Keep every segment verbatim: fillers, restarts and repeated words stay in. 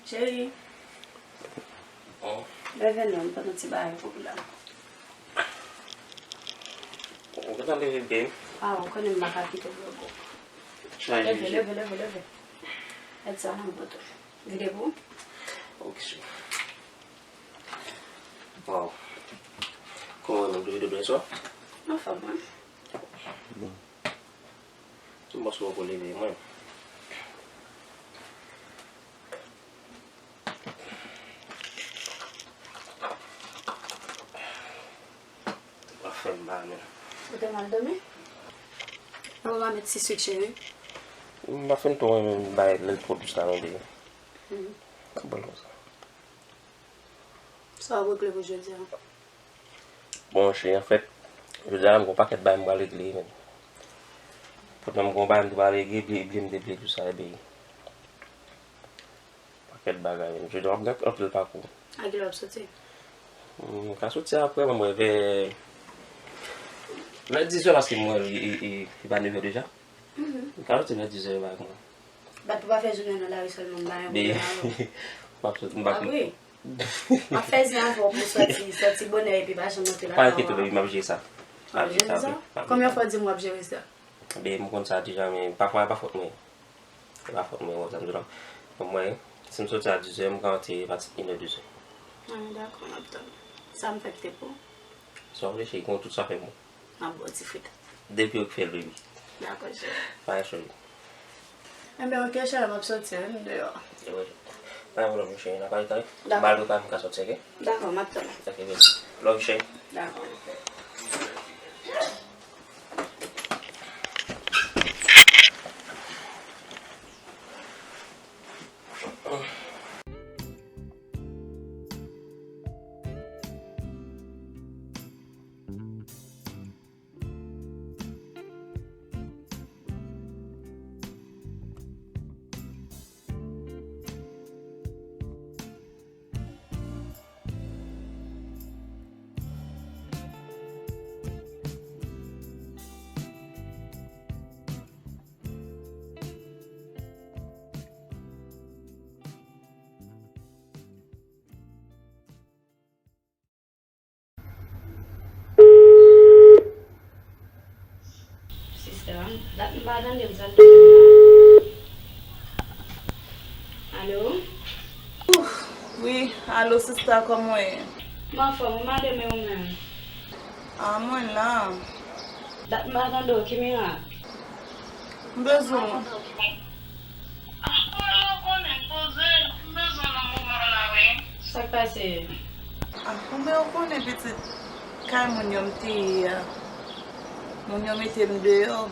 Cheri. Oh. Leve non, m pote yon ti bagay pou ou la. Ou gentan leve, babe? Ah, ou konnen m pa ka kite w lògò. Leve, leve, leve, leve. Èd sa non, m pote w. Vide pou ou. Ok, cheri. Wow. Kòman w menm, ou te vide byen swa? Anfòm, wi. Bon. Ti mòso poko leve, mwen. Anfen, m pa menm. Ou te mal dòmi? Ou pa met ti swit, cheri? M pa fin twò renmen bay lè l twò dous la non, baby. Mhm. Bon, konsa. Sa w regle pou jodi a? Bon, cheri, anfèt, jodi a la, m gen yon pakèt bagay m pral regle, men. Poutan m gen yon bagay m te pral regle, bliye, bliye m te bliye tout sa, epi pakèt bagay, men. Jodi a, m ap gen anpil pakou. A kilè w ap soti? M ka soti apre, mwen, mwen, vè, vè dizè, paske m wè li, li, li, li pa nevè deja. Mhm. M ka soti vè dizè, bagay mwen. Bat pou pa fè jounen nan lari sèlman, m pa gen pwoblèm avè w. M ap soti, m pa... Ah wi. M ap fè zen avè w pou sòti, sòti bonè epi pa janm rantre lakay ou ankò. Pa enkyete w, baby, m ap jere sa. M ap jere sa, wi. Konbyen fwa w di m w ap jere sa? Baby, m konn sa deja, men pafwa, e pa fòt mwen. E pa fòt mwen, ou konprann sa m di w la. Bon, mwen, si m soti a dizè, m ka rantre pati inè, dizè. Ah, dakò, m ap tann. Sa m fè ki te pou? Sa w vle, cheri, konn tout sa fè bon. M ap ba w ti frit. Depi w k fè l, baby. Dakò, cheri. Pa gen cheri. Enben, ok, cheri, m ap soti, wi, m deyò. E wi. Pa gen pwoblèm, cheri, n ap pale talè. Dakò. M al prepare m ka soti, ok? Dakò, m ap tann. Ok, baby. Love, cheri. Dakò. Sista, dat m pa tande l, sa l te di m la. Alo? Ouf, wi, alo sista, kòman w ye? M anfòm, ou madanm, e ou menm? A, mwen la. Dat m pa tande w, ki mirak? M bezwen w. Ah, ou konnen, poze, m bezwen w nan moman la, wi. Sa k pase? Ah, konbyen ou konnen pitit kay moun yo m te ye a? Moun yo mete m deyò.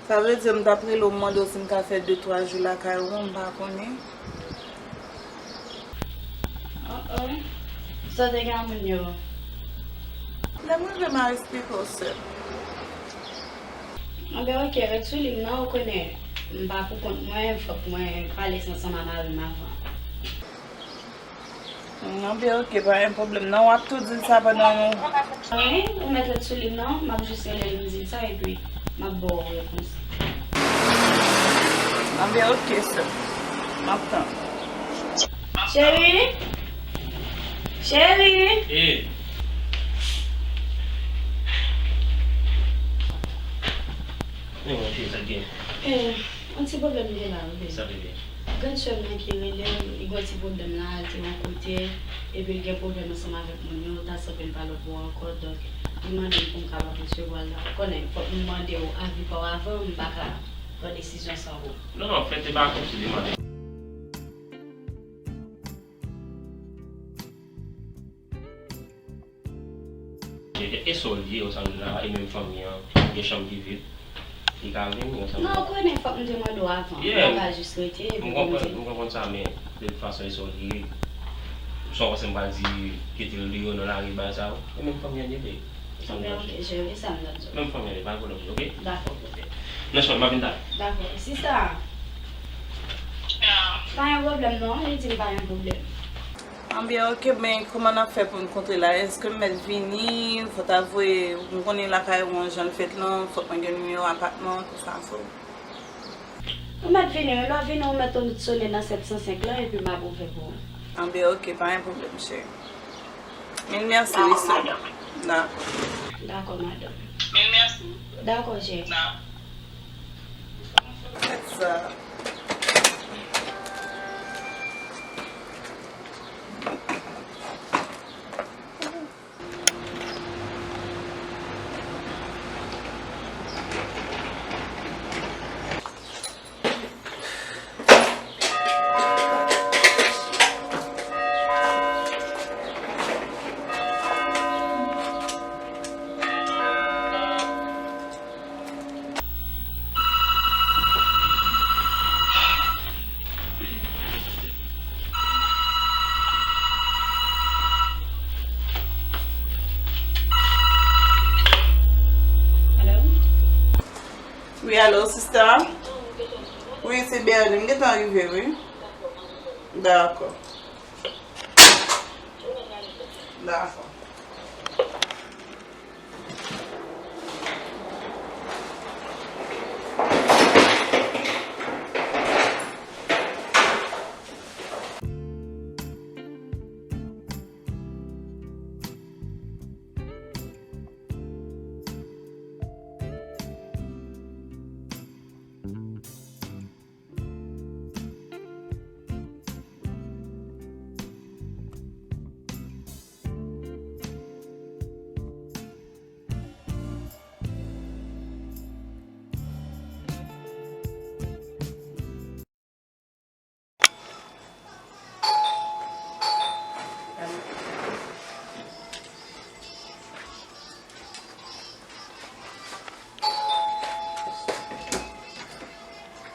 Sa vle di m t ap rele w mande w si m ka fè de twa jou lakay ou, m pa konnen. Oh, oh. Sa w te gen ak moun yo? Lè m rive, m a esplike w, sè. Anben, ok, ret sou liy nan, ou konnen, m pa pou kont mwen, fòk mwen pale ansanm ak mari m avan. Anben, ok, pa gen pwoblèm. Non, w ap tou di l sa pandan nou... Wi, ou mèt ret sou liy nan, m ap jis rele l, m di l sa, epi m ap ba w repons. Anben, ok, sè. M ap tann. Cheri! Cheri! Eh! Men mwen, cheri, sa k gen? Eh, yon ti pwoblèm m gen la, wi, baby. Sa k rive? Grandsè m nan ki rele m, li gen yon ti pwoblèm la, li te yon kote, epi l gen pwoblèm ansanm avèk moun yo, ta sanble l pa lòt bò ankò, donk, li mande m pou m kapab resevwa l la. Ou konnen, fòk m mande w avi pa w avan, m pa ka pran desizyon san ou. Non, non, anfèt, se pa kòmsi li mande. E, e, e sa w ye, ou sa w la, e menm fanmi an, gen chanm ki vid, li ka vini, ou sa w la. Non, ou konnen, fòk m te mande w avan. Yeah. Mwen pa jis rete, epi... M konprann, m konprann sa, men de tout fason, e sa w ye. Sa w panse m pral di, kite l deyò nan lari, bagay sa yo? E menm fanmi an ye, babe. Ou sa w la. Anben, ok, cheri, e sa m t ap di w. Menm fanmi an ye, pa gen pwoblèm, ok? Dakò. Ok. Non, cheri, m ap vin talè. Dakò. Sista. Pa gen pwoblèm, non, li di m pa gen pwoblèm. Anben, ok, men kòman n ap fè pou n kontre la? Èske m mèt vini? Fò ta voye, m konnen lakay ou an jan l fèt lan, fòk mwen gen nimewo apatman, tout sa, so. Ou mèt vini, wi. Lè w vini, ou mèt tou sone nan sèt san senk lan, epi m ap ouvè pou ou. Anben, oke, pa gen pwoblèm, cheri. Mil mèsi, wi, sè. Dakò, madanm. Dakò, madanm. Mil mèsi. Dakò, cheri. Dakò. Fè sa. Alo? Wi, alo, sista? Wi, se Berlin. M gentan rive, wi. Dakò. Dakò.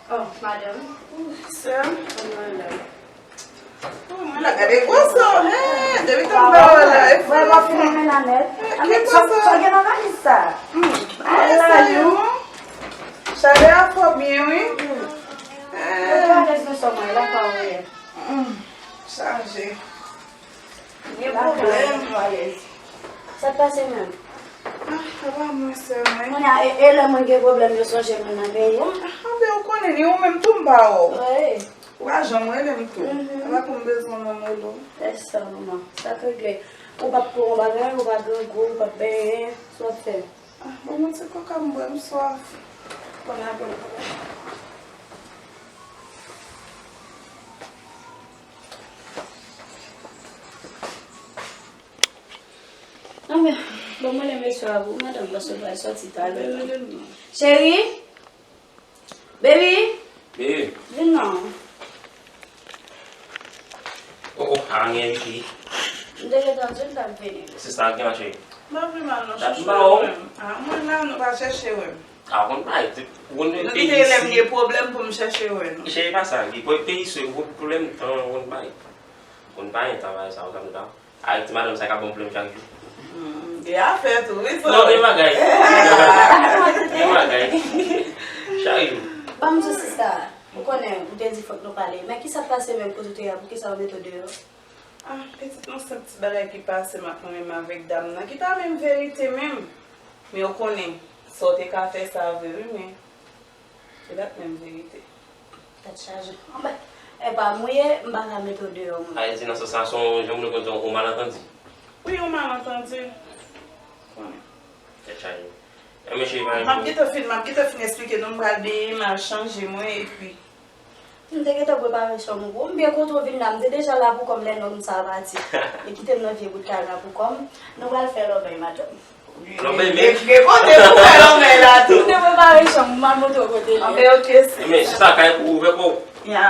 Oh, madanm. Sè. Kòman w ye la? Oh, mwen la gade gwosè w. Hey, depi tan m pa wè w la, e fò w ap fè. Ki gwosè w? Sa gen nan valiz sa? Hmm. Ala yo. Chalè a fò byen, wi. Hmm. Eh. Mwen alèz nan sòm mwen la, pa wè. Hmm. Chaje. Gen pwoblèm. Sa k pase menm? Ah, sa pa mwen sèlman. Kounye a, e, e lè mwen gen pwoblèm, yo sonje mwen nan peyi a. Ah, anben, ou konnen, ni ou menm tou m pa wè w. Wi. Ou pa janm rele m tou. Mhm. Apa pou m bezwen w, m rele w. Fè sa, manman. Sa k regle. Ou p ap pran yon bagay, ou pa grangou, ou p ap benyen. Sa w ap fè? Ah, bon, mwen ti koka m bwè, m swaf. Kounye a, bon. Anben, bon, mwen leve swa pou madanm, paske l pral sòti talè la. Cheri? Baby? Baby. Vin non. Oh, oh, a, gen Vicky. M te gentan di w m t ap vini. Sista, ki gen la, cheri? M pa vle mal non, chouchou, mwen menm. Ah, mwen la, nou pa chèche wè m. Ah, konn bay, konn peyi isi. Nou kite lè m gen pwoblèm pou m chèche wè nou. Cheri, pa sa, li pou peyi isi, ou pwoblèm tan, konn bay. Konn bay, travay sa, ou konn ta. Ak ti madanm sa ka ban m pwoblèm chak jou. Hmm, gen afè tou, wi, sa. Non, gen bagay. Gen bagay. Chak jou. Ban m di w, sista, m konnen ou te di fòk nou pale, men ki sa k pase menm kote w te ye a, poukisa yo mete w deyò? Ah, pitit, yon senp ti bagay ki pase m ap mwen menm avèk dam nan, ki pa menm verite menm. Men w konnen, sa w te ka fè sa vre, wi, men se pa t menm verite. Tèt chaje. Anben, e pa mouye, m pa ka mete w deyò, mwen. Sa vle di nan sans sa, se yon, jan moun yo konn di, yon malantandi. Wi, yon malantandi. Konnen. Tèt chaje. E, mesye, pa... M ap gentan fin, m ap gentan fin eksplike nou, m pral benyen, m al chanje mwen, epi. M te gentan prepare chanm ou pou ou. M byen kontan w vin la. M te deja la pou kò m lè nonm sa a pati. E kite m nan vye bout kay la pou kò m. Nou pral fè lòbèy, madanm. Lòbèy menm? Gen kote pou fè lòbèy la tou. M te prepare chanm ou, m al montre w kote l ye. Anben, oke, sis. Men, sista, kay pou ouvè kò w. Ya.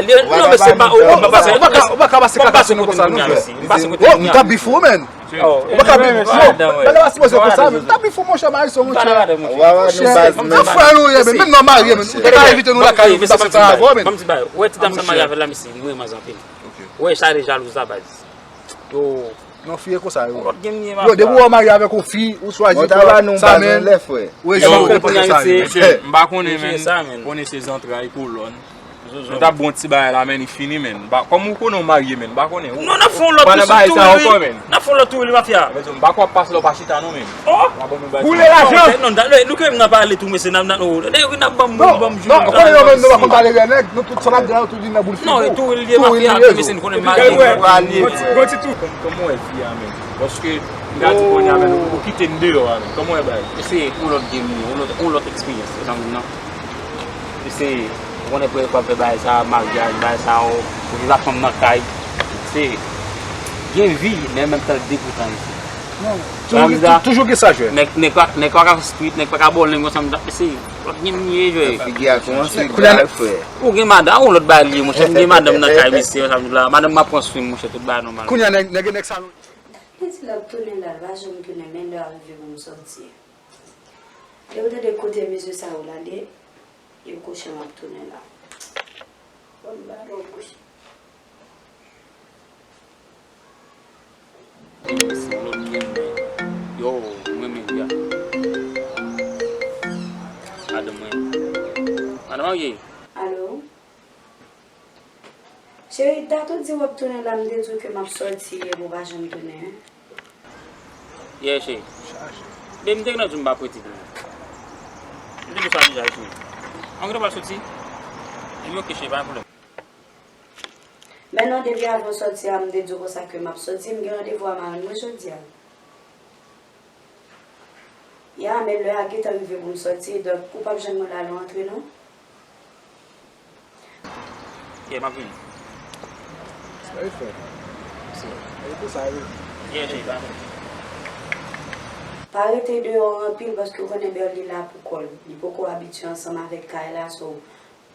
li. Non, men se pa, ou pa pase, ou pa ka pase kaka sou nou konsa, non, frè. M pa sou kote moun nan. M ta bif ou, menn. Ou pa ka bif ou. Bagay la sipoze konsa, menn. M ta bif ou, monchè, Marisol, monchè. Monchè, se frè nou ye, menn. Menm nan marye, menn. Ou te ka envite nou lakay ou, vin pase tan avè w, menn. Ban m di bagay. Ou wè ti dam sa marye avè l la, mesye, li renmen anpil. Ou wè sa de jalouz la, baz. Yo. Non, fi e konsa yo. Yo, depi w marye avèk yon fi, ou chwazi pou sa, menn. Ou e jalouz, ou e konsa yo. Mesye, m pa konnen, menn. Konnen se zantray, kolòn. Nou t ap bon ti bagay la, menn, li fini, menn. Kòm ou konnen w marye, menn, m pa konnen. Non, n ap fè yon lòt tou, tou, wi. N ap fè yon lòt tou, wi, mafya. M pa kwè w ap pase la w pa chita, non, menn. Oh! Boule lajan! Non, nou ke m nan pale tou, mesye, n ap, n ap, oh, dayè, n ap ban m, ban m jou. Non, ou konnen yo menm, nou pa konn pale dèyè nèg, nou tout sa n ap di la, nou tou di nan boul fi tou. Non, tou li ye mafya tou, mesye, nou konnen marye. Gon ti tou. Kòm, kòman w wè vi a, menn? Paske, m ka di kounye a, menn, ou kite m deyò a, menn. Kòman w wè bagay? Mesye, yon lòt game, yon lòt, yon lòt eksperyans, ou konprann, non? Mesye, ou konnen premye fwa m fè bagay sa, maryaj, bagay sa, ou, ou viv ak fanm nan kay. Mesye, gen vi, men menm tan degoutan, mesye. Non. Toujou, toujou gen sa jwe. Nèg, nèg pa, nèg pa ka street, nèg pa ka bòl nèg konsa, mesye. Lòt game li ye, jwe. Figi a kòmanse grav, frè. Ou gen madanm, ou lòt bagay li ye, monchè. M gen madanm nan kay, mesye, konsa, madanm m ap pran swen m, monchè, tout bagay nòmal. Kounye a, nèg, nèg, nèg sa nou. Li di l ap tounen la, l pa janm tounen, men lè a rive pou m sòti. Lè yo tande kote mesye sa yo l ale, yo kouche m ap tounen la. Bon, m ba nou kouche. Yo, mwen menm ya. Madanm mwen. Madanm mwen ye. Alo? Cheri, dat ou di w ap tounen la, m te di w ke m ap sòti epi w pa janm tounen. Yè, cheri. Men m te gentan di w m p ap rete pou ou. M te di w sa deja, wi, cheri. An, gentan pral sòti. Ebyen, oke, cheri, pa gen pwoblèm. Men non, depi avan sòti a, m te di w konsa ke m ap sòti, m gen randevou a madanm mwen jodi a. Ya, men lè a gentan rive pou m sòti, donk ou p ap jwenn mwen la lè w antre non. Yè, m ap vini. Sa e fè. Se, e pou sa, wi. Yè, cheri, pa vini. Pa rete deyò anpil paske ou konnen Berly la pou kò l. Li poko abitye ansanm avèk kay la, so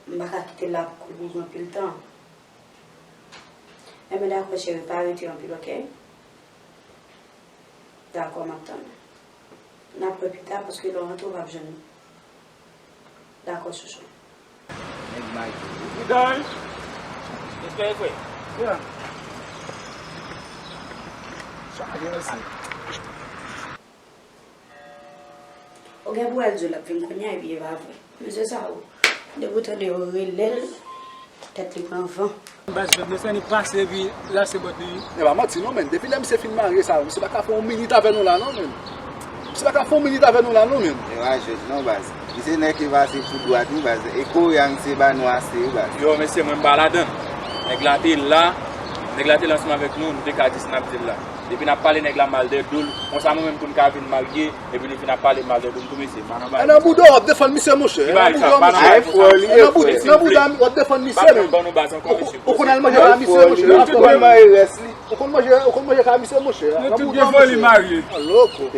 m pa ka kite l la pou kò l pou anpil tan. Enben dakò cheri, pa rete anpil, oke? Dakò, m ap tann ou. N ap wè pita, paske lè w rantre, w p ap jwenn mwen. Dakò, chouchou. Nèg mache. Vidal! Respè, frè. Yeah. Chaje mesye. Ou gen pou wè l di w l ap vin kounye a, epi e pa vre. Mesye sa yo, depi w tande yo rele l, tèt li pran van. Baz, fè mesye ni pase epi lase bòt li. E pa manti non, men. Depi lè misye fin marye sa, misye pa ka fè yon minit avè nou la non, men. Misye pa ka fè yon minit avè nou la non, men. E pa jwèt non, baz. Misye nèg ki pase pou dwat, wi, baz. E kouri a misye ba nou ase, wi, baz. Yo, mesye, mwen m pa ladann. Nèg la te la, nèg la te la ansanm avèk nou, nou te ka di sa n ap di l la. Depi n ap pale nèg la mal de dou l, konsa mwen menm tou m ka vin marye, epi nou vin ap pale mal de dou m tou, mesye, m pa nan bagay. E nan bouda w ap defann misye, monchè. Ki bagay sa? Pa nan bagay konsa. Nan bouda w ap defann misye, men. Ou konn al manje ka misye, monchè. Ou konn manje, ou konn manje ka misye, monchè. Nou tout gen foli marye. Loko.